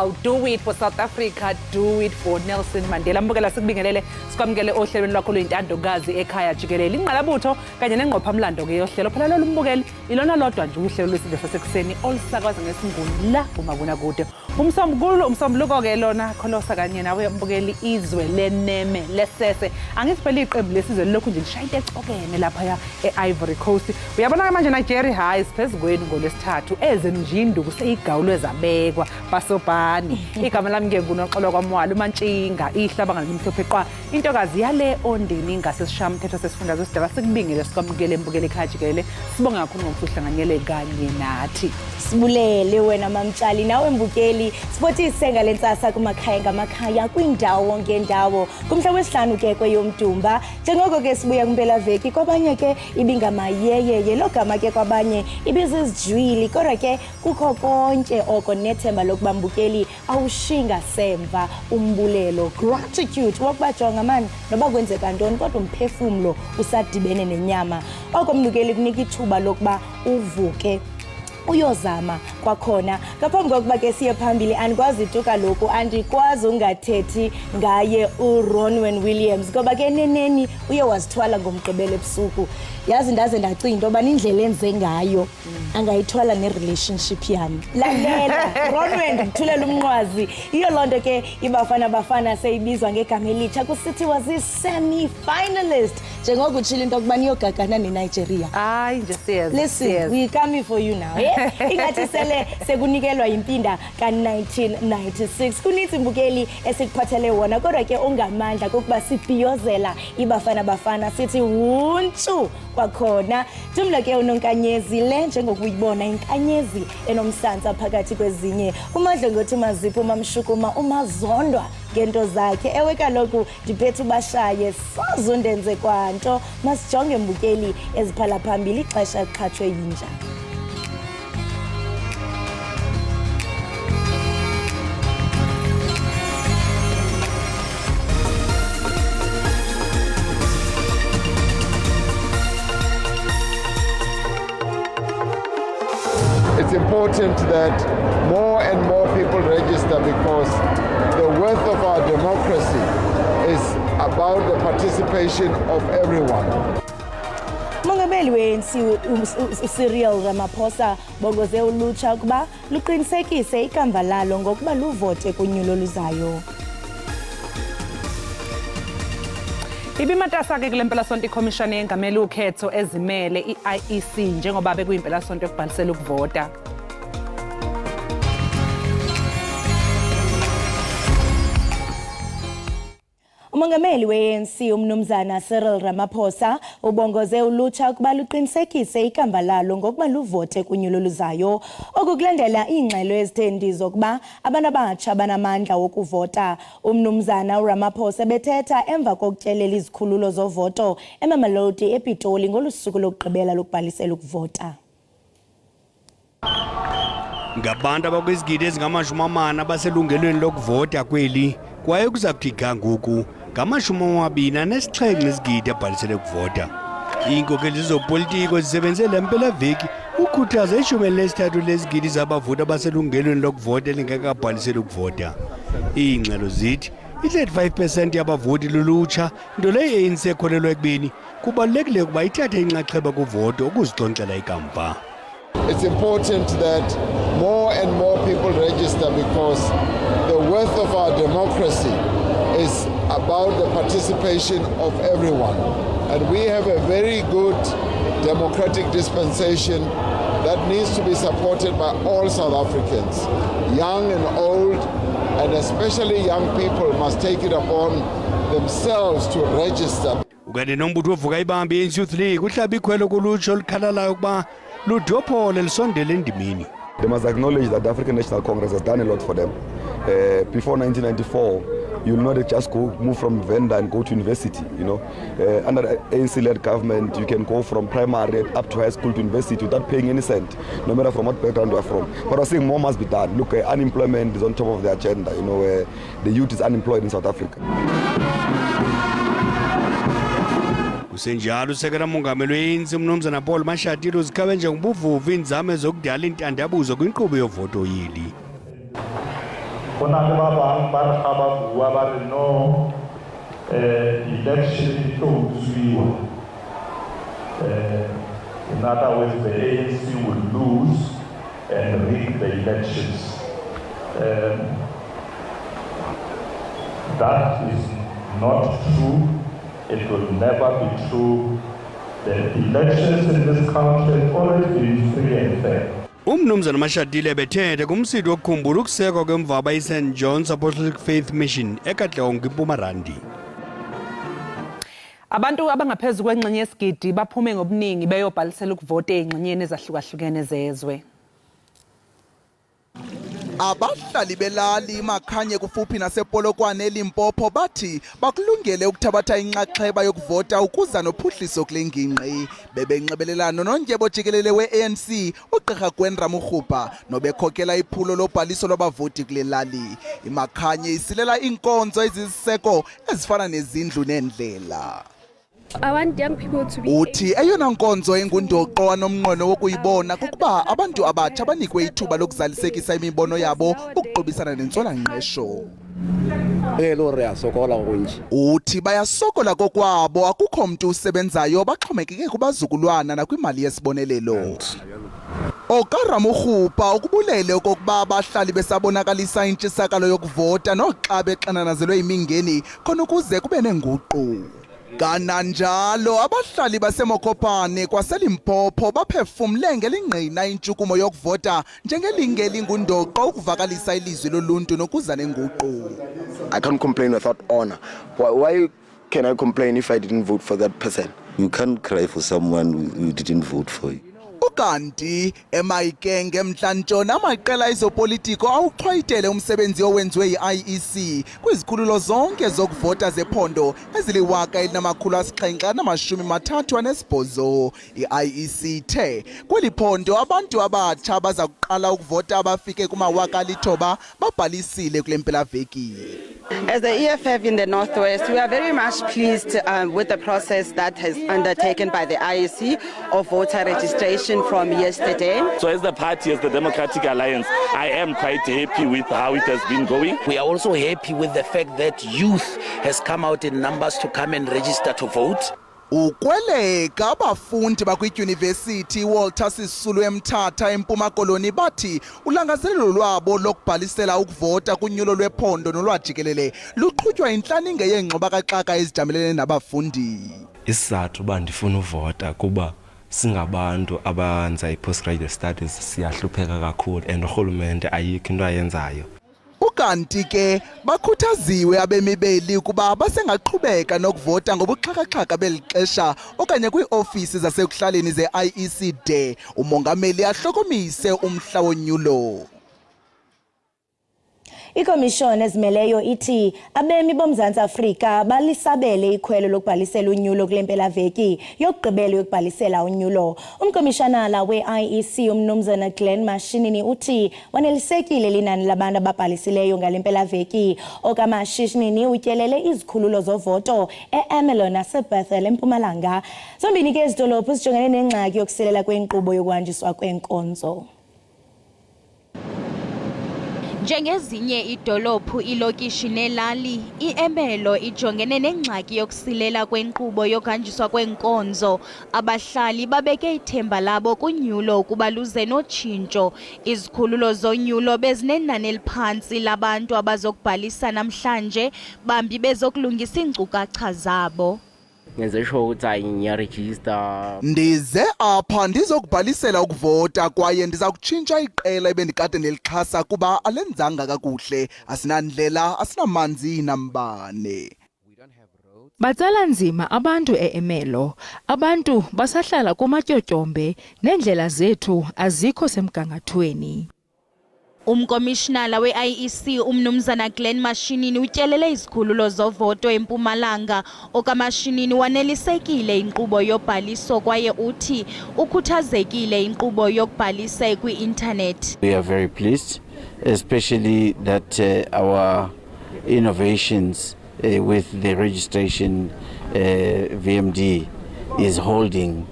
I'll do it for South Africa, do it for Nelson Mandela. Mbukela, sikubingelele, sikwamukele ohlelweni lwakho luyintandokazi ekhaya jikelele. Ingqalabutho kanye nengqophamlando ke yohlelo. Phela lolu, mbukeli, ilona lodwa nje uhlelo lwesidlo sasekuseni olusakwaza ngesiNguni la kumabonakude. Umsombuluko ke lona kholosa kanye nawe mbukeli, izwe leneme lesese. Angithi phela iqembu lesizwe lilokhu nje lishaya into ecokene laphaya e-Ivory Coast. Uyabona ke manje Nigeria, hayi, siphezu kwenu ngolwesithathu, ezenu nje induku seyigawulwe zabekwa basobhani. Igama lami ke nguNoxolo kwaMwalo uMantshinga, ihlaba ngalimhlophe qwa, intokazi yale Ondini ngasesishamthetho sesifundazwe sidaba. Sikubingele, sikwamukele mbukeli ekhaya jikelele. Sibonga kakhulu ngokuthi uhlanganyele kanye nathi. Sibulele wena Mamtshali, nawe mbukeli. Sibotise ngale ntsasa kumakhaya ngamakhaya, kwiindawo ngendawo, kumhla wesihlanu ke kweyoMdumba. Njengoko ke sibuya kwimpelaveki, kwabanye ke ibingamayeyeye, logama ke kwabanye ibizizijwili, kodwa ke kukho konke oko nethemba lokuba, mbukeli, awushinga semva umbulelo, gratitude, wokuba jonga mani, noba kwenzeka ntoni kodwa umphefumlo usadibene nenyama. Oko, mbukeli, kunika ithuba lokuba uvuke uyozama kwakhona. Ngaphambi kokuba ke siye phambili, andikwazi tu kaloku, andikwazi ungathethi ngaye uRonwen Williams, ngoba ke eneneni uye wazithwala ngoMgqibelo ebusuku. Yazi, ndaze ndacinga into yobana indlela enze ngayo angayithwala ne-relationship yam. Lalela, Ronwen, ndikuthulela umnqwazi. Yiyo loo nto ke iBafana Bafana seyibizwa ngegama elitsha, kusithiwa zii-semi-finalist, njengoko utshilo into yokubana iyogagana neNigeria. Hayi nje siyeza. Listen, siyeza. we coming for you now. Eh? Ingathi sele sekunikelwa impinda ka-1996. Kuninzi, mbukeli, esikuphathele wona, kodwa ke ongamandla kokuba sibhiyozela iBafana Bafana, sithi wuntshu kwakhona. Dumlo ke unonkanyezi le, njengokuyibona inkanyezi enomsantsa phakathi kwezinye. Umadlongothi mazipho, umamshukuma, umazondwa ngento zakhe. Ewe kaloku, ndiphethe ubashaye, soze undenze kwanto. Masijonge, mbukeli, eziphala phambili, ixesha lixhatshwe yinja. It's important that more and more people register because the worth of our democracy is about the participation of everyone. Umongameli we-ANC uCyril Ramaphosa bongoze ulutsha ukuba luqinisekise ikamva lalo ngokuba luvote kunyulo oluzayo. Ibimatasa-ke kule mpelasonto ikhomishane yengamele ukhetho ezimele i-IEC, njengoba bekuyimpelasonto yokubhalisela ukuvota. Umongameli we-ANC umnumzana Cyril Ramaphosa ubongoze ulutsha ukuba luqinisekise ikamva lalo ngokuba luvote kunyulo oluzayo. Oku kulandela iingxelo ezithe zokuba abantu abatsha banamandla wokuvota. Umnumzana uRamaphosa bethetha emva kokutyelela izikhululo zovoto eMamelodi ePitoli ngolu suku lokugqibela lokubhalisela ukuvota. Ngabantu abakwizigidi ezingama-40 abaselungelweni lokuvota kweli, kwaye kuza kuthi ga ngoku ngama-27 izigidi abhalisele ukuvota. Iinkokeli zezopolitiko zisebenze le mpelaveki ukhuthaza 13 lezigidi zabavoti abaselungelweni lokuvota elingekabhaliseli ukuvota. Iingxelo zithi i-35% yabavoti lulutsha, nto leyo i-ANC ekholelwa ekubeni kubalulekile ukuba ithathe inxaxheba kuvoto ukuzixonkxela ikamva. It's important that more and more people register because the worth of our democracy is about the participation of everyone. And we have a very good democratic dispensation that needs to be supported by all South Africans, young and old, and especially young people must take it upon themselves to register. Ukanti nombutho ovuka ibambe i-ANC Youth League uhlaba ikhwelo kulutsha olukhalalayo ukuba ludophole lisondele endimini. They must acknowledge that the African National Congress has done a lot for them. Before 1994, you'll not just go move from Venda and go to university. Under the ANC-led government, you can go from primary up to high school to university without paying any cent, no matter from what background you are from. But I'm saying more must be done. Look, unemployment is on top of the agenda. The youth is unemployed in South Africa. Kusenjalo, usekela mongameli we-ANC umnumzana Paul Mashatile uzikhabe njengobuvuvu iinzame zokudala intandabuzo kwinkqubo yovoto yeli. Go na le ba bang ba re ga ba bua ba re no election e tlo utswiwa. In other words, the ANC will lose and rig the elections. That is not true. It will never be true. The elections in this country have always been free and fair. Umnumzana Mashatile bethethe kumsitho wokukhumbula ukusekwa kwemvaba iSt John's Apostolic Faith Mission eKatlehong kwiMpuma-Randi. Abantu abangaphezu kwengxenye yesigidi baphume ngobuningi beyobhalisela ukuvota ey'ngxenyeni ezahlukahlukene zezwe. Abahlali belali iMakhanye kufuphi nasePolokwane eLimpopo bathi bakulungele ukuthabatha inxaxheba yokuvota ukuza nophuhliso kule ngingqi. Bebenxibelelano nondyebo jikelele we-ANC uGqirha Gwen Ramokgopa nobekhokela iphulo lobhaliso lwabavoti kule lali. IMakhanye isilela iinkonzo ezisiseko ezifana nezindlu neendlela. I want young people to be Uthi eyona nkonzo engundoqo anomnqweno wokuyibona kukuba abantu abatsha banikwe ithuba lokuzalisekisa imibono yabo ukuqubisana nentswelangqesho. E le gore re a sokola go gontši. Uthi bayasokola kokwabo, akukho mntu usebenzayo, baxhomekeke kubazukulwana nakwimali yesibonelelo. OkaRamokgopa ukubulele okokuba abahlali besabonakalisa intshisakalo yokuvota noxa bexananazelwe imingeni khona ukuze kube nenguqu. Kananjalo abahlali baseMokopane kwaseLimpopo baphefumle ngelingqina intshukumo yokuvota njengelinge elingundoqo ukuvakalisa ilizwi loluntu nokuza nenguqu. I can't complain without honor. Why can I complain if I didn't vote for that person? You can't cry for someone who didn't vote for you. Ukanti eMahikeng eMntla-Ntshona amaqela ezopolitiko awuchwayitele umsebenzi owenziwe yi-IEC kwizikhululo zonke zokuvota zephondo ezili-1738. I-IEC ithe kweli phondo abantu abatsha baza kuqala ukuvota abafike kuma-9,000 babhalisile kule mpelaveki. As the EFF in the Northwest, we are very much pleased with the process that has undertaken by the IEC of voter registration from yesterday. So as the party, as the Democratic Alliance, I am quite happy with how it has been going. We are also happy with the fact that youth has come out in numbers to come and register to vote. Ukweleka abafundi bakwidyunivesithi iWalter Sisulu eMthatha eMpuma Koloni bathi ulangazelelo lwabo lokubhalisela ukuvota kunyulo lwephondo nolwajikelele luqhutywa intlaninge yeengxubakaxaka ezijamelene nabafundi. Isizathu uba ndifuna uvota kuba singabantu abenza i-postgraduate studies siyahlupheka kakhulu and urhulumente ayikho into ayenzayo. Ukanti ke bakhuthaziwe abemi beli ukuba basengaqhubeka nokuvota ngobuxhakaxhaka beli xesha okanye kwiiofisi zasekuhlaleni ze-IEC de umongameli ahlokomise umhla wonyulo. Ikomishoni ezimeleyo ithi abemi boMzantsi Afrika balisabele ikhwelo lokubhalisela unyulo kule mpelaveki yokugqibela yokubhalisela unyulo. Umkomishanala we-IEC umnumzana Glenn Mashinini uthi wanelisekile linani labantu ababhalisileyo ngale mpelaveki. OkaMashinini utyelele izikhululo zovoto e-Ermelo naseBethal eMpumalanga. Zombini ke ezi dolophu zijongene nengxaki yokusilela kwenkqubo yokuhanjiswa kweenkonzo. Njengezinye idolophu, ilokishi nelali, iErmelo ijongene nengxaki yokusilela kwenkqubo yokuhanjiswa kweenkonzo. Abahlali babeke ithemba labo kunyulo ukuba luze notshintsho. Izikhululo zonyulo bezinenani eliphantsi labantu abazokubhalisa namhlanje, bambi bezokulungisa iinkcukacha zabo. Ngenze sure ukuthi hayi ngiyarejista. Ndize apha ndizokubhalisela ukuvota kwaye ndiza kutshintsha iqela ebendikade ndilixhasa kuba alenzanga kakuhle. Asinandlela, asinamanzi nambane. Batsala nzima abantu e-Ermelo. Abantu basahlala kumatyotyombe neendlela zethu azikho semgangathweni. Umkomishinala we-IEC umnumzana Glenn Mashinini utyelele izikhululo zovoto eMpumalanga. OkaMashinini wanelisekile inkqubo yobhaliso kwaye uthi ukhuthazekile inkqubo yokubhalisa kwi-intanethi. We are very pleased, especially that our innovations with the registration VMD is holding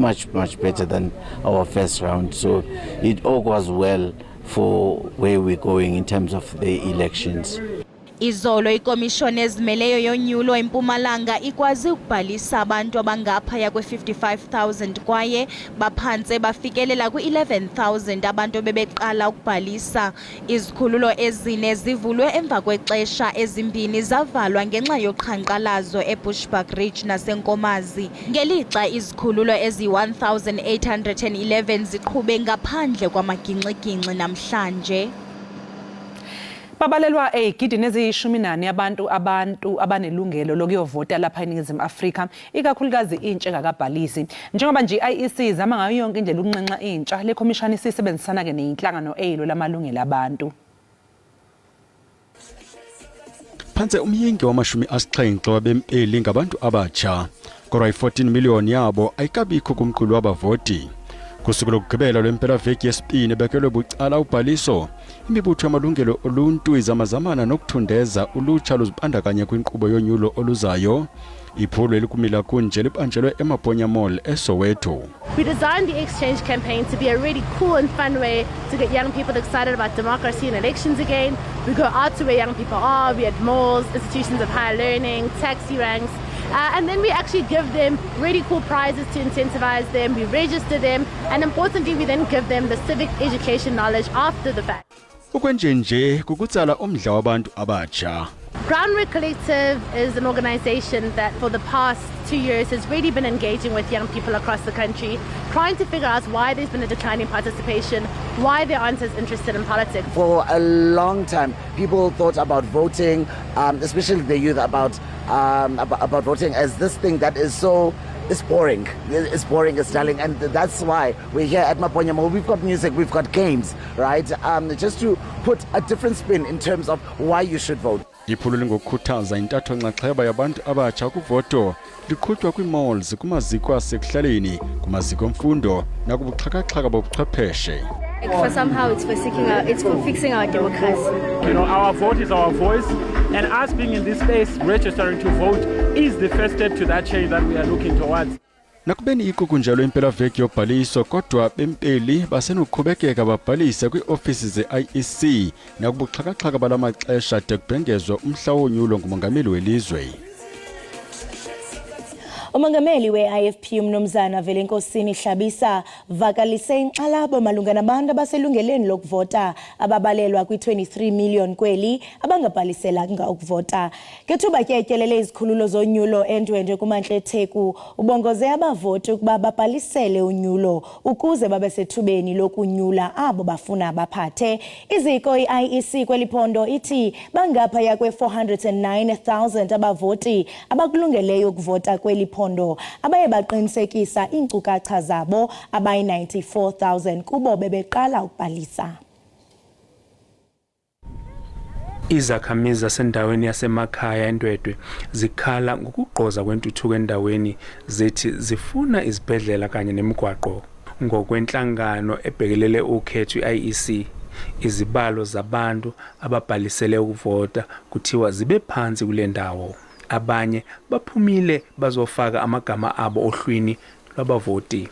much, much better than our first round. So it augurs well for where we're going in terms of the elections. Izolo ikomishoni ezimeleyo yonyulo eMpumalanga ikwazi ukubhalisa abantu abangaphaya kwe-55,000 kwaye baphantse bafikelela kwi-11,000 abantu bebeqala ukubhalisa. Izikhululo ezine zivulwe emva kwexesha, ezimbini zavalwa ngenxa yoqhankqalazo eBushbuckridge naseNkomazi, ngelixa izikhululo eziyi-1811 ziqhube ngaphandle kwamagingxigingxi namhlanje. Babalelwa ey'gidini eziyi-14 abantu abanelungelo lokuyovota lapha eNingizimu Afrika, ikakhulukazi intsha engakabhalisi. Njengoba nje i-IEC izama ngayo yonke indlela ukunxenxa intsha, le khomishani isisebenzisana-ke neyinhlangano eyilwela amalungelo abantu. Phantse umyinge wama-70 wabempeli ngabantu abatsha, kodwa i-14 million yabo ayikabikho kumqulu wabavoti. Kusuku lokugqibela lwempelaveki yesibini ebekelwe bucala ubhaliso, imibutho yamalungelo oluntu izamazamana nokuthundeza ulutsha luzibandakanye kwinkqubo yonyulo oluzayo. Iphulo elikumila kunje libanjelwe eMaponya Mall eSoweto. We designed the Exchange campaign to be a really cool and fun way to get young people excited about democracy and elections again. We go out to where young people are, we at malls, institutions of higher learning, taxi ranks, and then we actually give them really cool prizes to incentivize them, we register them, and importantly, we then give them the civic education knowledge after the fact. Ukwenjenje kukutsala umdla wabantu abatsha. Groundwork Collective is an organization that for the past 2 years has really been engaging with young people across the country, trying to figure out why there's been a decline in participation, why they aren't as interested in politics. For a long time, people thought about voting, especially the youth, about voting as this thing that is so, it's boring, it's dulling, and that's why we're here at Maponya Mall. We've got music, we've got games, right? Just to put a different spin in terms of why you should vote. Iphulo lingokukhuthaza intatho-nxaxheba yabantu abatsha kuvoto liqhutywa kwii-malls, kumaziko asekuhlaleni, kumaziko emfundo nakubuxhakaxhaka bobuchwepheshe. For somehow it's for seeking our, it's for fixing our democracy. You know, our vote is our voice, and us being in this space registering to vote is the first step to that change that we are looking towards. Nakubeni ikukunjalo impelaveki yobhaliso, kodwa bempeli basenokuqhubekeka babhalise kwiiofisi ze-IEC nakubuxhakaxhaka balamaxesha de kubhengezwe umhla wonyulo ngumongameli welizwe. Umongameli we-IFP umnumzana Velenkosini Hlabisa vakalise inkxalabo malunga nabantu abaselungelweni lokuvota ababalelwa kwi-23 million kweli abangabhaliselanga ukuvota. Ngethuba ke etyelele izikhululo zonyulo eNdwendwe kumantla eTheku, ubongoze abavoti ukuba babhalisele unyulo ukuze babe sethubeni lokunyula abo bafuna baphathe. Iziko i-IEC kweli phondo ithi bangaphaya kwe-409,000 abavoti abakulungeleyo ukuvota kweli phondo abaye baqinisekisa iinkcukacha zabo, abayi-94,000 kubo bebeqala ukubhalisa. Izakhamizi zasendaweni yasemakhaya eNdwedwe zikhala ngokugqoza kwentuthuko endaweni, zithi zifuna izibhedlela kanye nemigwaqo. Ngokwenhlangano ebhekelele ukhetho i-IEC, izibalo zabantu ababhalisele ukuvota kuthiwa zibe phansi kule ndawo. Abanye baphumile bazofaka amagama abo ohlwini lwabavoti.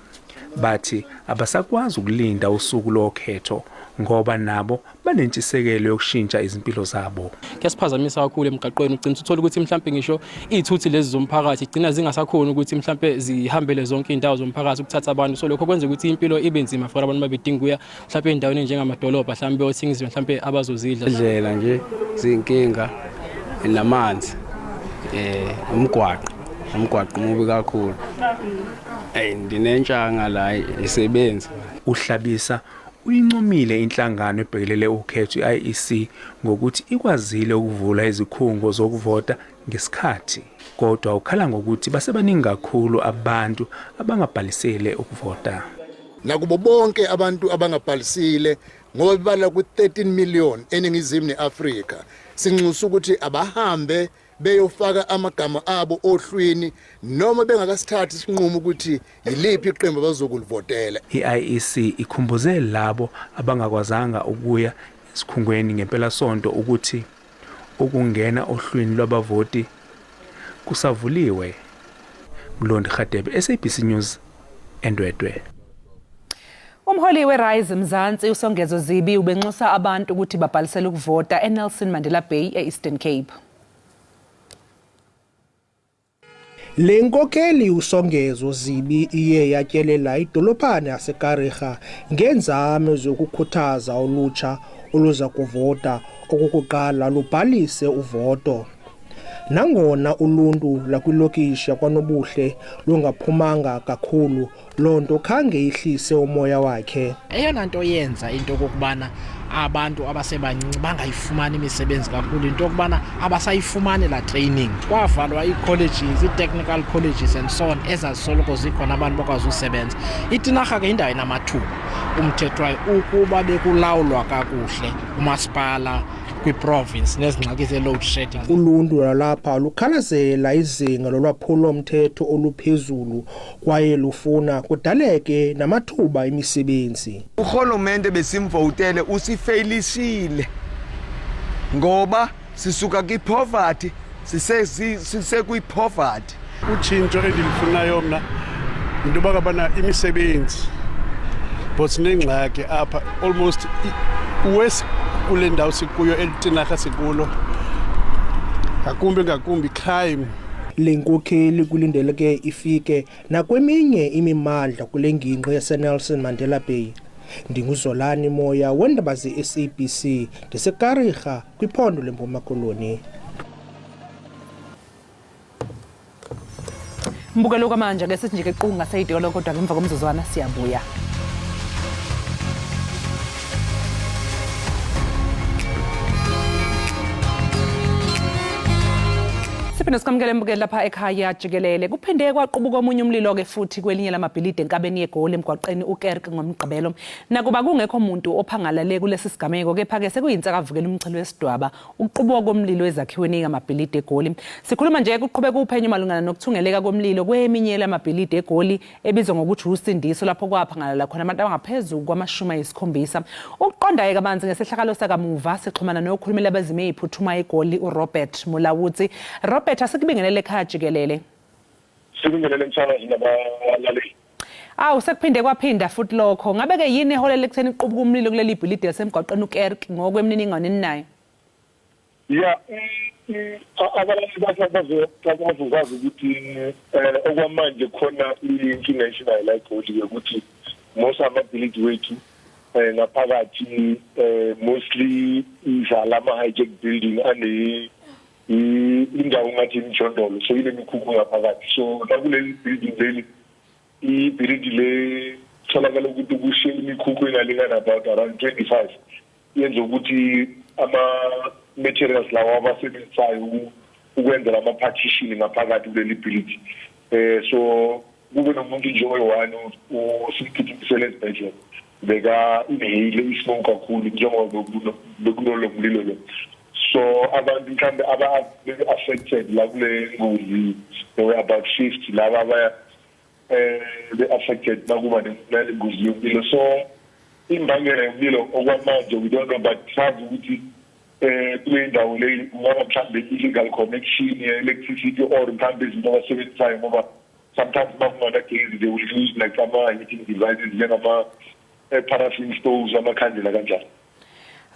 Bathi abasakwazi ukulinda usuku lokhetho ngoba nabo banentshisekelo yokushintsha izimpilo zabo. Kuyasiphazamisa kakhulu emgaqweni, ugcina uthola ukuthi mhlambe ngisho izithuthi lezi zomphakathi igcina zingasakhoni ukuthi mhlambe zihambele zonke indawo zomphakathi ukuthatha abantu. So lokho kwenza ukuthi impilo ibe nzima for abantu babedinga ukuya mhlambe endaweni njengamadolobha, mhlambe beyothenga izinto mhlambe abazozidla. Indlela nje zinkinga namanzi, umgwaqo mubi kakhulu. Ndinentshanga la isebenza. Uhlabisa uyincomile inhlangano ebhekelele ukhetho i-IEC ngokuthi ikwazile ukuvula izikhungo zokuvota ngesikhathi, kodwa ukhala ngokuthi basebaningi kakhulu abantu abangabhalisele ukuvota. Nakubo bonke abantu abangabhalisile ngoba bebala ku-13 million eNingizimu neAfrika, sinxusa ukuthi abahambe beyofaka amagama abo ohlwini noma bengakasithathi isinqumo ukuthi yiliphi iqembu abazokulivotela. I-IEC ikhumbuze labo abangakwazanga ukuya esikhungweni ngempelasonto ukuthi ukungena ohlwini lwabavoti kusavuliwe. Mlondi Kgadebe, SABC News, eNdwedwe. Umholi we-Rise Mzansi uSongezo Zibi ubenxusa abantu ukuthi babhalisele ukuvota eNelson Mandela Bay e-Eastern Cape. Le nkokheli uSongezo Zibi iye yatyelela idolophana yaseKariga ngeenzame zokukhuthaza ulutsha oluza kuvota okokuqala lubhalise uvoto. Nangona uluntu lakwilokishi yakwaNobuhle lungaphumanga kakhulu, loo nto khange ihlise umoya wakhe. Eyona nto yenza into okokubana abantu abasebancinci bangayifumani imisebenzi kakhulu into yokubana abasayifumani laa training. Kwavalwa ii-colleges, ii-technical colleges and so on ezazisoloko zikhona abantu bakwazi usebenza. ITinarha ke indawo enamathuba umthetho wayo ukuba bekulawulwa kakuhle umasipala kwiprovince nezingxaki ze-load shedding. Uluntu lwalapha lukhalazela izinga lolwaphulo-mthetho oluphezulu kwaye lufuna kudaleke namathuba emisebenzi. Urhulumente besimvotele usifeyilisile ngoba sisuka kwipoverty sisekwipoverty. Utshintsho endilifunayo mna yinto yoba ngabana imisebenzi, but sinengxaki apha almost worse kule ndawo sikuyo eliTinarha sikulo, ngakumbi crime. Le nkokheli kulindeleke ifike nakweminye imimandla kule ngingqi yaseNelson Mandela Bay. NdinguZolani Moya weendaba ze-SABC ndiseKariga kwiphondo leMpuma Koloni. Mbukelo kwamanje ke sithi nje ke qunga seyidolo, kodwa ngemva komzuzwana siyabuya. Siphinde sikwamukele mbukeli lapha ekhaya jikelele. Kuphinde kwaqubuka omunye umlilo-ke futhi kwelinye lamabhilidi enkabeni yeGoli emgwaqeni uKerk ngoMgqibelo. Nakuba kungekho muntu ophangalale kulesi sigameko, kepha-ke sekuyinsakavukela umchilo wesidwaba ukuqubuka komlilo ezakhiweni ngamabhilidi eGoli. Sikhuluma nje kuqhubeka uphenyo malungana nokuthungeleka komlilo kweminye lamabhilidi eGoli ebizwa ngokuthi uSindiso, lapho kwaphangalala khona abantu abangaphezu kwama-70. Ukuqonda-ke kabanzi ngesehlakalo sakamuva sixhumana nokhulumela abezimo ey'phuthumayo eGoli uRobert Mulaudzi. Robert, asikubingelele ekhaya jikelele. Sibingelele msakazi nabalaleli. Awu, sekuphinde kwaphinda futhi lokho. Ngabe-ke yini eholela ekutheni kuqubuka umlilo kuleli bhilidi lasemgwaqeni uKerk ngokwemininingwane eninayo? Ya, abalaleli bazokwazi ukuthi okwamanje khona inkinga esinayo la eGoli ukuthi most amabhilidi wethu ngaphakathi mostly izala ama-hijack building ane indawo ngathi imijondolo, so inemikhukhu ngaphakathi. So nakuleli building leli, ibhilidi le tholakala ukuthi kushe imikhukhu engalingana about around 25, yenza ukuthi ama-materials lawa abasebenzisayo ukwenza lama-partition ngaphakathi kuleli bhilidi, so kube nomuntu nje oyi-one osimphuthumisele esibhedlela, beka inhale ismoke kakhulu njengoba bekunolo mlilo lo. So abantu mhlambe aba-affected la kule ngozi, there were about 50 laba abaya be-affected nakuba nale ngozi yomlilo. So imbangela yomlilo okwamanje we don't know, but sazi ukuthi kule ndawo le kungaba mhlambe illegal connection ye-electricity or mhlambe izinto abasebenzisayo, ngoba sometimes makunganagezi they will use like ama-heating devices njengama-paraffin stoves, amakhandlela kanjalo.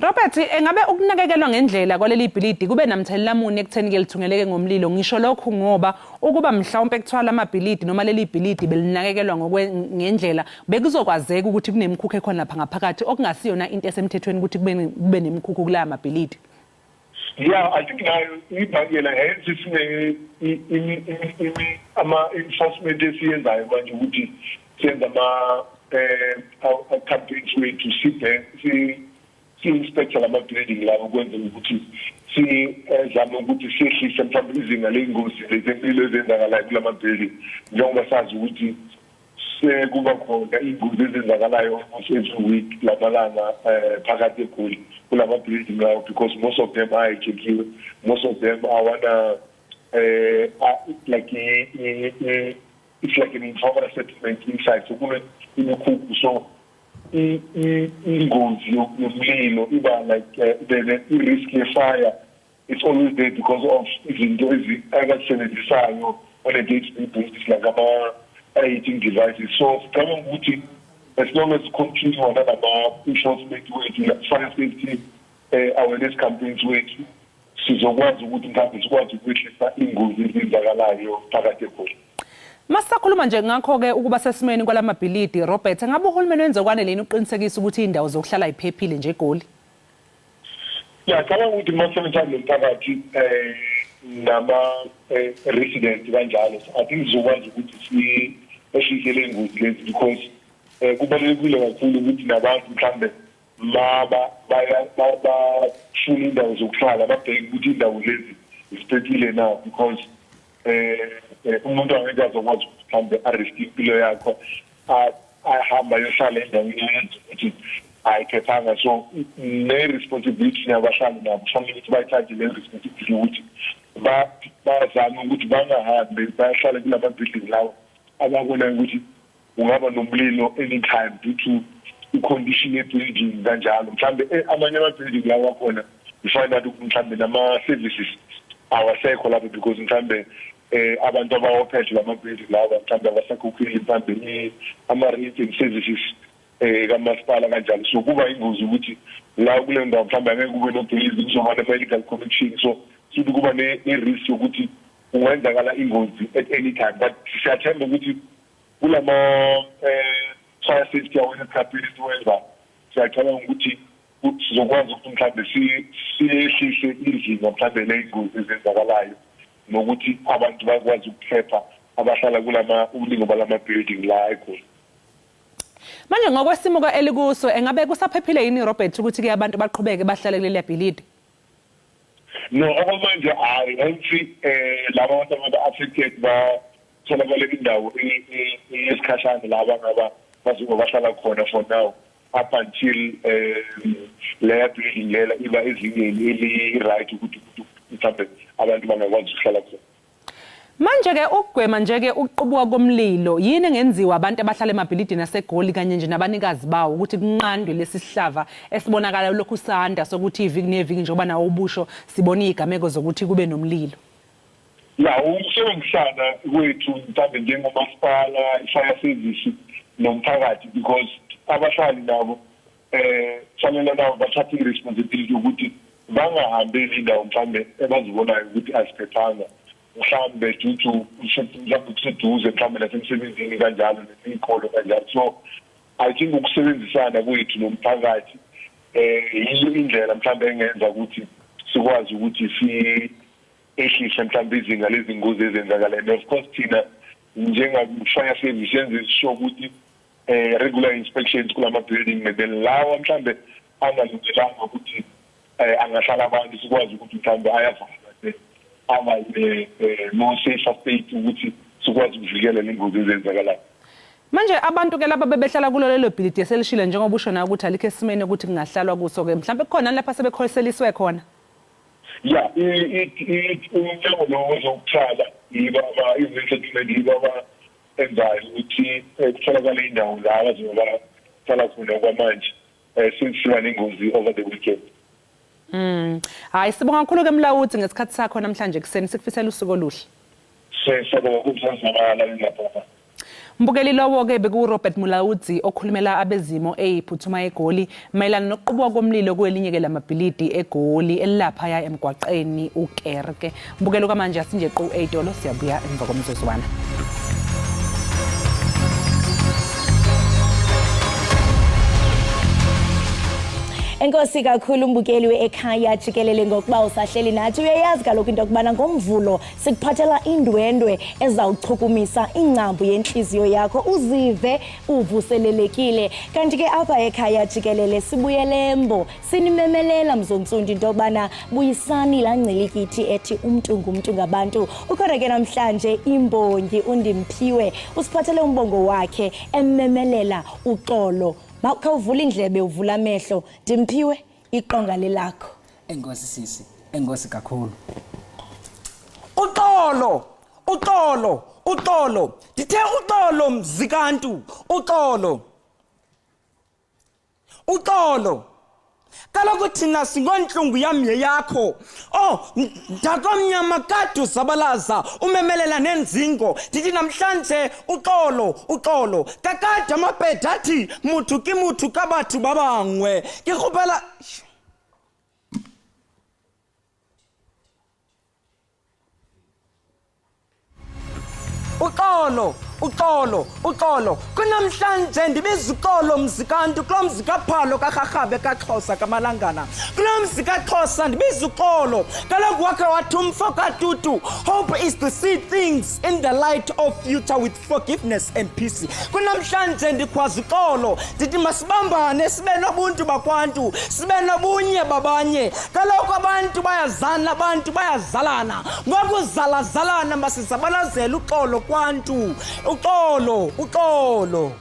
Robert, engabe ukunakekelwa ngendlela kwaleli bhilidi kube namthelela muni ekutheni-ke lithungeleke ngomlilo? Ngisho lokhu ngoba ukuba mhlawumpe kuthiwa lamabhilidi noma leli bhilidi belinakekelwa ngendlela, bekuzokwazeka ukuthi kunemikhukhu ekhona lapha ngaphakathi, okungasiyona into esemthethweni ukuthi kube nemikhukhu kulaya mabhilidi. Yeah, I think nayo ibangela, hence sine ama-enforcement esiyenzayo manje ukuthi senza ama campaigns wethu, si-inspector lama-building lawo ukwenzela ukuthi sizame ukuthi sehlise mhlawumbe izinga ley'ngozi lezempilo ezenzakalayo kulama-building, njengoba sazi ukuthi sekuba khona iy'ngozi ezenzakalayo almost every week lamalanga phakathi eGoli kulama-building lawo, because most of them are hijackiwe, most of them awana like it's like an informal settlement inside, so kune imikhukhu, so ingozi yomlilo iba like the i-risk ye-fire, it's always there because of izinto abazisebenzisayo on a day to day basis, like ama-heating devices. So sicabanga ukuthi As long as continue nalama-enforcement wethu, fire safety awareness campaigns wethu, sizokwazi ukuthi mhlawumbe sikwazi ukwehlisa iy'ngozi ezenzakalayo phakathi eGoli. Masisakhuluma nje ngakho-ke ukuba sesimeni kwalamabhilidi, Robert, engabe uhulumeni wenze kwanele yini ukuqinisekisa ukuthi iy'ndawo zokuhlala yiphephile nje eGoli? Ngiyacabanga ukuthi uma sisebenzisana nomphakathi nama-resident kanjalo, I think sizokwazi ukuthi siyehlise le ngozi lezi, because kubalulekile kakhulu ukuthi nabantu mhlambe maba bafuna indawo zokuhlala babheke ukuthi indawo lezi ziphephile na, because umuntu angeke azokwazi ukuthi mhlambe a-risk impilo yakho ahamba ayohlala endaweni eyenza ukuthi ayiphephanga. So ne-responsibility nabahlali nabo kufanele ukuthi bayithathe le responsibility ukuthi bazame ukuthi bangahambi bayahlala kulama-building lawo ababonayo ukuthi kungaba nomlilo anytime due to i-condition ye-building kanjalo. Mhlambe amanye ama-building lawa akhona, you find out ukuthi mhlambe nama-services awasekho lapho, because mhlambe abantu abawaphethe lama-building lawa mhlambe abasakhokheli mhlambe ama-rates and services kamasipala kanjalo. So kuba ingozi ukuthi la kule ndawo mhlambe angeke kube nogezi, kuzoba nama-illegal connection, so futhi kuba ne-risk yokuthi kungenzakala ingozi at any time. But siyathemba ukuthi kulama fire safety awareness campaign esiwenza, siyacabanga ukuthi sizokwazi ukuthi mhlambe siyehlise izinga mhlambe ley'ngozi ezenzakalayo, nokuthi abantu bakwazi ukuphepha abahlala kulama ubuningi balama-building la eGoli. Manje ngokwesimo elikuso, engabe kusaphephile yini, Robert, ukuthi-ke abantu baqhubeke bahlale kuleli bhilidi? No, okwamanje hayi, hence laba abantu aba-affected batholakale indawo yesikhashana la abangaba bazobe bahlala khona for now, up until leya building lela iba ezingeni eli-right ukuthi mhlawumbe abantu bangakwazi ukuhlala khona. Manje-ke ukugwema nje-ke ukuqubuka komlilo, yini engenziwa abantu abahlala emabhilidini aseGoli kanye nje nabanikazi bawo ukuthi kunqandwe lesi sihlava esibonakala lokhu sanda sokuthi iviki neviki, njengoba nawo ubusho, sibona iy'gameko zokuthi kube nomlilo? Ya, ukusebenzisana kwethu mhlawumbe njengomasipala, i-fire service nomphakathi, because abahlali nabo kufanele nabo bathathe i-responsibility yokuthi bangahambeli indawo mhlawumbe abazibonayo ukuthi aziphephanga, mhlawumbe due to mhlawumbe kuseduze mhlawumbe nasemsebenzini kanjalo, nesiy'kolo kanjalo. So I think ukusebenzisana kwethu nomphakathi yiyo indlela mhlawumbe engenza ukuthi sikwazi ukuthi si ehlise mhlawumbe izinga lezingozi ezenzakalayo. And of course thina njenga-fire service yenze sure ukuthi regular inspections kulama building, and then lawa mhlambe angalungelanga ukuthi angahlala abantu, sikwazi ukuthi mhlambe ayavalwa, then aba more safer state ukuthi sikwazi ukuvikela lengozi ezenzakalayo. Manje abantu ke laba bebehlala kulo lelo bhilidi eselishile, njengoba usho nawe ukuthi alikho esimeni ukuthi kungahlalwa kuso ke, mhlawumbe kukhona lapha sebekhoseliswe khona? Ya, umnyango lo wezokuhlala yibo i-resettlement, yibo abaenzayo ukuthi kutholakale indawo la abazobe bahlala khona kwamanje, since siba nengozi over the weekend. Hayi, sibonga kakhulu ke Mlawuthi ngesikhathi sakho namhlanje kuseni, sikufisela usuku oluhle. Siyabonga kumsazana lapha. Mbukeli, lowo ke beku Robert Mulaudzi okhulumela abezimo eyiphuthuma eGoli mayelana nokuqubuka komlilo kwelinye ke lamabhilidi eGoli elilaphaya emgwaqeni uKerke. Mbukeli, kwamanje asinje qu eyitolo, siyabuya emva komzuzwana. Enkosi kakhulu mbukeli we-Ekhaya Jikelele ngokuba usahleli nathi. Uyayazi kaloku into yokubana ngoMvulo sikuphathela indwendwe ezawuchukumisa ingcambu yentliziyo yakho, uzive uvuselelekile. Kanti ke apha ekhaya jikelele sibuyele mbo sinimemelela mzontsundu into yokubana buyisani laa ngcilikithi ethi umntu ngumntu ngabantu. Ukhona ke namhlanje imbongi uNdimphiwe, usiphathele umbongo wakhe ememelela uxolo. Khawuvula indlebe, uvula amehlo, Ndimphiwe, iqonga lelakho. Enkosi sisi, enkosi kakhulu. Uxolo, uxolo, uxolo, ndithe uxolo mzikantu, uxolo, uxolo. Kaloku thina singontlungu yam yeyakho. Oh, ndakomnyama kade uzabalaza umemelela nenzingo. Ndithi namhlanje uxolo, uxolo. Kakade amapedi athi muthu ke muthu ka batho ba bangwe. Ke kgopela Uxolo, uxolo, uxolo. Kunamhlanje ndibiza uxolo mzi kaNtu, kulo mzi kaPhalo kaRharhabe kaXhosa kaMalangana. Kulo mzi kaXhosa ndibiza uxolo. Kaloku wakhe wathi umfo kaTutu, hope is to see things in the light of future with forgiveness and peace. Kunamhlanje ndikhwaza uxolo, ndithi masibambane sibe nobuntu bakwantu, sibe nobunye babanye. Kaloku abantu bayazana, abantu bayazalana. Ngokuzalazalana masizabalazele uxolo kwantu. Uxolo, uxolo.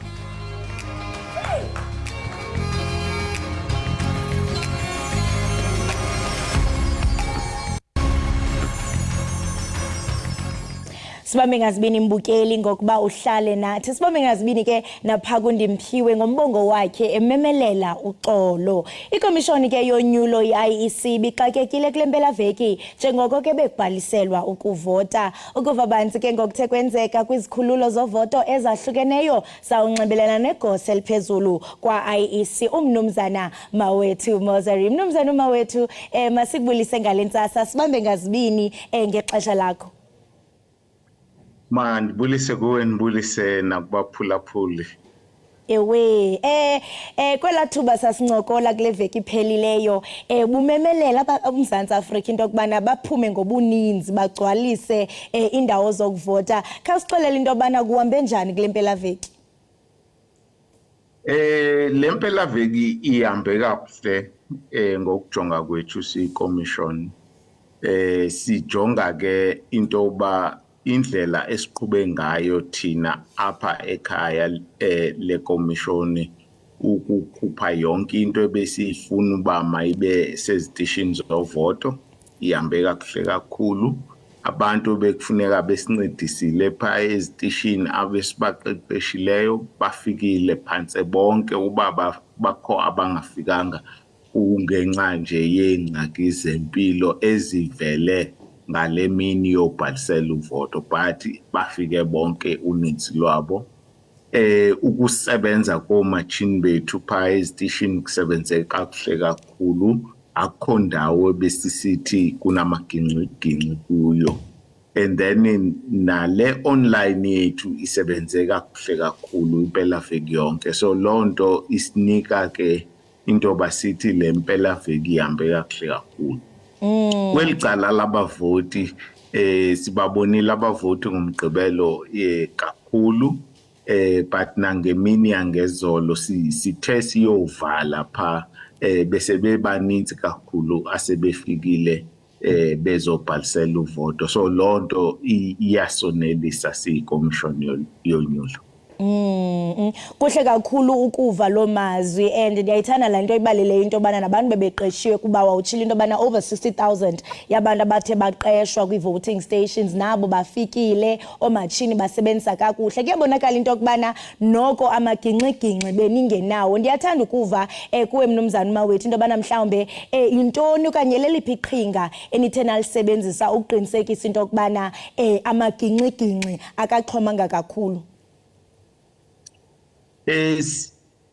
Sibambe ngazibini mbukeli ngokuba uhlale nathi. Sibambe ngazibini ke napha kuNdimphiwe ngombongo wakhe ememelela uxolo. Ikomishoni ke yonyulo i-IEC ibixakekile kule mpelaveki njengoko ke bekubhaliselwa ukuvota. Ukuva banzi ke ngokuthe kwenzeka kwizikhululo zovoto ezahlukeneyo sawunxibelelana negosa eliphezulu kwa-IEC umnumzana Mawethu Mosery. Mnumzana uMawethu, masikubulise ngale ntsasa, sibambe ngazibini ngexesha lakho. Mandibulise kuwe, ndibulise nakubaphulaphuli. Ewe, kwelaa thuba sasincokola kule veki iphelileyo, bumemelela uMzantsi Afrika into yokubana baphume ngobuninzi bagcwalise iindawo zokuvota. Khawusixelele into yobana kuhambe njani kule mpelaveki? Le mpelaveki ihambe kakuhle ngokujonga kwethu siyikomishoni. Sijonga ke into yokuba indlela esiqhube ngayo thina apha ekhaya le komishoni ukukhupha yonke into ebesiyifuna uba mayibe sezitishini zovoto ihambe kakuhle kakhulu. Abantu bekufuneka besincedisile phaa ezitishini abesibaqeqeshileyo bafikile phantse bonke, uba bakho abangafikanga kungenxa nje yeengxaki zempilo ezivele ngale mini yobhalisela uvoto, but bafike bonke uninzi lwabo. Ukusebenza koomatshini bethu phaa ezitishini kusebenze kakuhle kakhulu, akukho ndawo ebesisithi kunamagingxigingxi kuyo. And then nale online yethu isebenze kakuhle kakhulu impelaveki yonke, so loo nto isinika ke into yoba sithi le mpelaveki ihambe kakuhle kakhulu. Kweli cala labavoti, sibabonile abavoti ngoMgqibelo kakhulu, but nangemini yangezolo sithe siyovala phaa, bese bebanintsi kakhulu asebefikile bezobhalisela uvoto. So loo nto iyasonelisa siyikomishoni yonyulo. Kuhle kakhulu ukuva loo mazwi, and ndiyayithanda laa nto ibalileyo into yobana nabantu bebeqeshiwe, kuba wawutshilo into yobana over 60,000 yabantu abathe baqeshwa kwii-voting stations nabo bafikile, oomatshini basebenzisa kakuhle. Kuyabonakala into yokubana noko amagingxigingxi beningenawo. Ndiyathanda ukuva kuwe mnumzana uMawethu into yobana mhlawumbe yintoni okanye leliphi iqhinga enithe nalisebenzisa ukuqinisekisa into yokubana amagingxigingxi akaxhomanga kakhulu.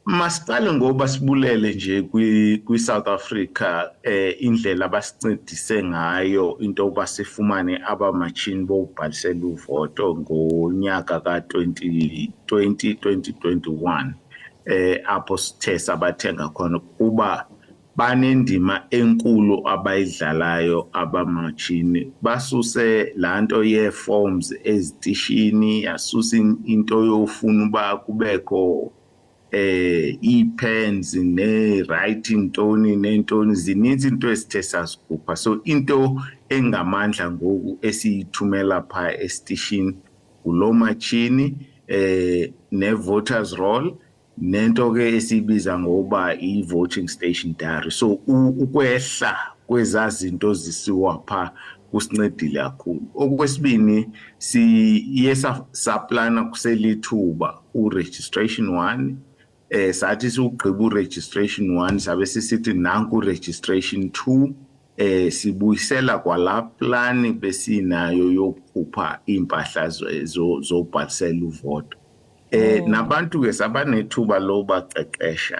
Masiqale ngoba sibulele nje kwi-South Africa indlela abasincedise ngayo into yokuba sifumane abamatshini bokubhalisela uvoto ngonyaka ka-2020, 2021, apho sithe sabathenga khona, kuba banendima enkulu abayidlalayo abamatshini. Basuse laa nto yee-forms ezitishini, yasusa into yofuna uba kubekho ii-pens nee-writing ntoni neentoni, zininzi into esithe sazikhupha. So into engamandla ngoku esiyithumela phaa esitishini ngulo matshini ne-voters roll, nento ke esiyibiza ngokuba i-voting station diary. So ukwehla kwezaa zinto zisiwa phaa kusincedile kakhulu. Okwesibini, siye saplana kuselithuba u-registration 1, Sathi siwugqiba uregistration 1, sabe sisithi nanku registration 2. Sibuyisela kwala plan besinayo yokukhupha impahla zobhalisela uvoto. Nabantu ke sabanethuba lobaqeqesha,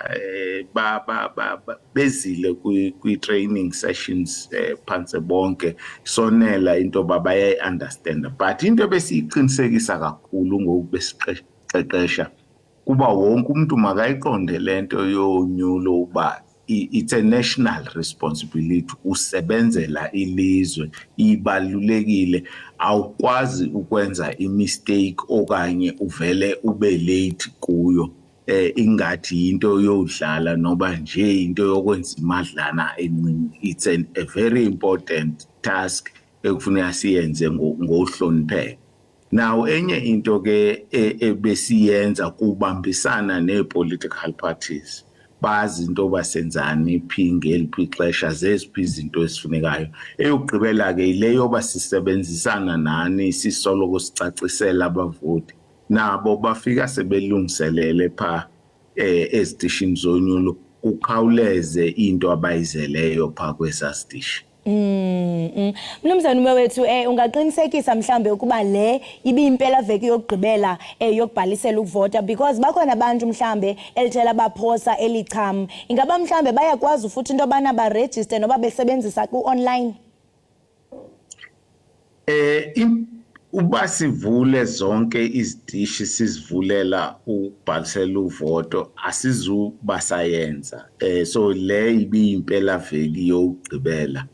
ba ba bezile kwi training sessions phansi bonke, sonela into bayayi understand. But into besiyiqinisekisa kakhulu ngoku besiqeqesha kuba wonke umuntu makayiqonde lento yonyulo uba it's a national responsibility, usebenzela ilizwe, ibalulekile. Awukwazi ukwenza imistake okanye uvele ube late kuyo, ingathi into yodlala noba nje into yokwenza imadlana encinci. It's a very important task ekufuneka siyenze ngohlonipheka. Now enye into ke ebesiyenza kubambisana nee-political parties, bazi into basenzani phi ngeliphi ixesha, zeziphi izinto ezifunekayo. Eyokugqibela ke ile yoba sisebenzisana nani, sisoloko sicacisela abavoti, nabo bafika sebelungiselele pha ezitishini zonyulo, kukhawuleze into abayizeleyo pha kwesa sitishi. Mnumzana Umewethu, ungaqinisekisa mhlambe ukuba le ibiyimpela veki yokugqibela yokubhalisela ukuvota, because bakhona abantu mhlambe elithela baphosa elicham, ingaba mhlambe bayakwazi futhi into yobana baregister noba besebenzisa ku-online? Uba sivule zonke izitishi sizivulela ukubhalisela uvoto, asizuba sayenza. So le ibiyimpela veki yokugqibela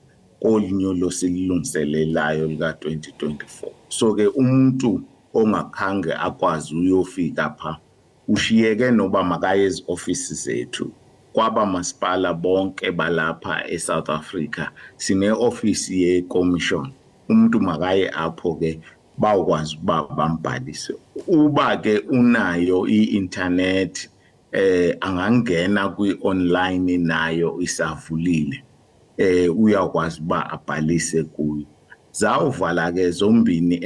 kolunyulo silungiselelayo lika 2024. So ke umuntu ongakhange akwazi uyofika pha ushiyeke noba makaye ezi-ofisi zethu kwaba masipala bonke balapha eSouth Africa. Sine-ofisi ye-commission, umuntu makaye apho ke bawukwazi ukuba bambhalise. Uba ke unayo i-internet, angangena kwi-online, nayo isavulile, uyakwazi uba abhalise kuyo. Zawuvala ke zombini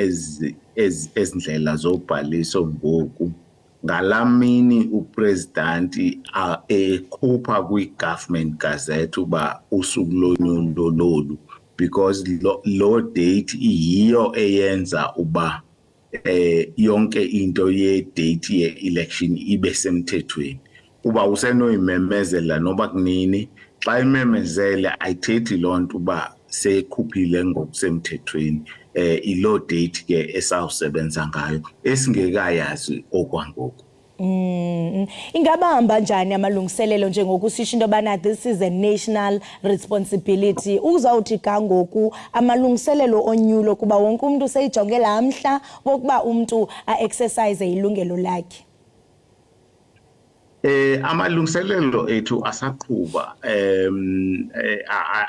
ezindlela zobhaliso ngoku ngalamini upresidenti ekhupha kwi-government gazette uba usuku lonyulo lolu, because lo date iyiyo eyenza uba yonke into ye date ye election ibe semthethweni. Uba usenoyimemezela noba kunini, xa imemezele ayithethi loo nto uba seyikhuphile ngokusemthethweni. Ilo date ke esawusebenza ngayo esingekayazi okwangoku. Ingaba hamba njani amalungiselelo njengoku sisho into yobana this is a national responsibility? Uzawuthi ga ngoku amalungiselelo onyulo, kuba wonke umntu seyijonge laa mhla wokuba umntu a-exercise ilungelo lakhe. Amalungiselelo ethu asaqhuba,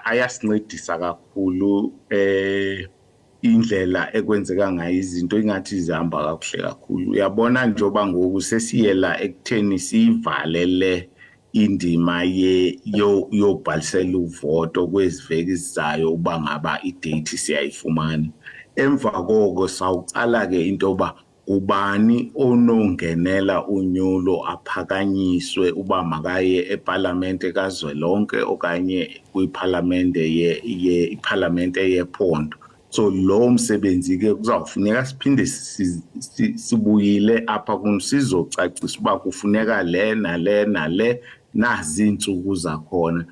ayasincedisa kakhulu. Indlela ekwenzeka ngayo izinto ingathi zihamba kakuhle kakhulu. Uyabona, njengoba ngoku sesiyela ekutheni siyivale le indima ye yobhalisela uvoto kwezi veki zizayo, uba ngaba idate siyayifumana. Emva koko sawuqala ke into yoba ubani onongenela unyulo aphakanyiswe uba makaye epalamente kazwelonke okanye kwipalamente ye ipalamente yephondo. So lo msebenzi ke kuzawufuneka siphinde sibuyile apha kuni sizocacisa uba kufuneka le nale nale, nazi iintsuku zakhona.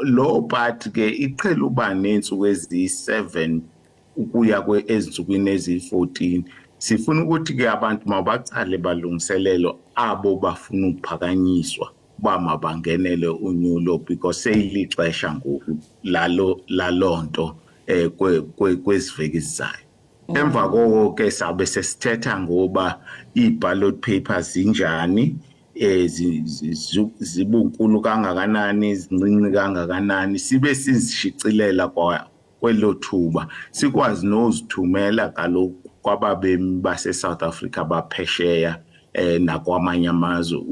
Lo part ke iqhela uba neentsuku eziyi-7 ukuya ezinsukwini eziyi-14. Sifuna ukuthi ke abantu mabaqale balungiselelo abo bafuna ukuphakanyiswa uba mabangenele unyulo, because seyilixesha ngoku laloo nto kweziveki ezizayo. Emva koko ke sabe sesithetha ngoba ii-ballot papers zinjani, zibunkulu kangakanani, zincinci kangakanani, sibe sizishicilela kwa kwelo thuba, sikwazi nozithumela kaloku kwababemi base-South Africa baphesheya nakwamanye amazwe,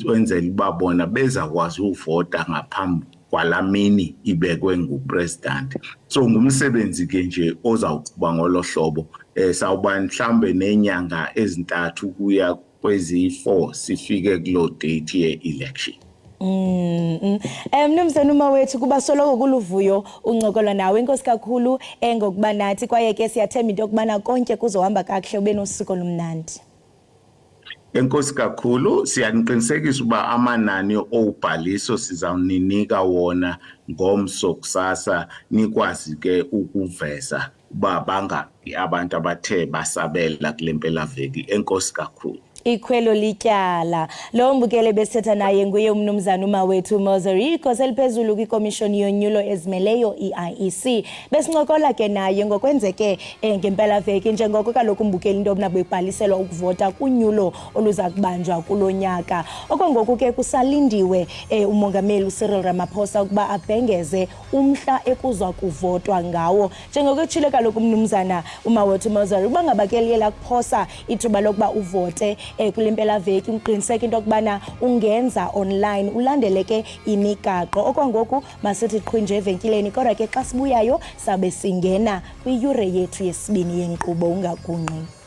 wenzela uba bona bezakwazi uvota ngaphambi kwalamini ibekwe ngupresident. So ngumsebenzi ke nje ozawuqhuba ngolo hlobo. Sawuba mhlambe nenyanga ezintathu kuya kweziyi-4 sifike kuloo date ye-election. Mnumzana uMawethu, kuba soloko kuluvuyo uncokola nawe. Inkosi kakhulu ngokuba nathi, kwaye ke siyathemba into yokubana konke kuzohamba kakuhle, ube nosuku olumnandi. Enkosi kakhulu. Siyaniqinisekisa uba amanani obhaliso sizawuninika wona ngomso kusasa, nikwazi ke ukuveza uba bangaphi abantu abathe basabela kule mpelaveki. Enkosi kakhulu. Ikhwelo lityala lo mbukele besithetha naye nguye umnumzana uMawethu Mosery, igosa eliphezulu kwikomishoni yonyulo ezimeleyo i-IEC. Besincokola ke naye ngokwenzeke ngempelaveki, njengoko kaloku umbukeli into yobuna bebhaliselwa ukuvota kunyulo oluza kubanjwa kulo nyaka. Okwangoku ke kusalindiwe umongameli uCyril Ramaphosa ukuba abhengeze umhla ekuzwa kuvotwa ngawo, njengoko etshile kaloku umnumzana uMawethu Mosery uba ngaba ke liye lakuphosa ithuba lokuba uvote kule mpelaveki, uqiniseke into yokubana ungenza online, ulandele ke imigaqo. Okwangoku masithi qhwinje evenkileni, kodwa ke xa sibuyayo sabe singena kwiyure yethu yesibini yenkqubo. Ungagungqi.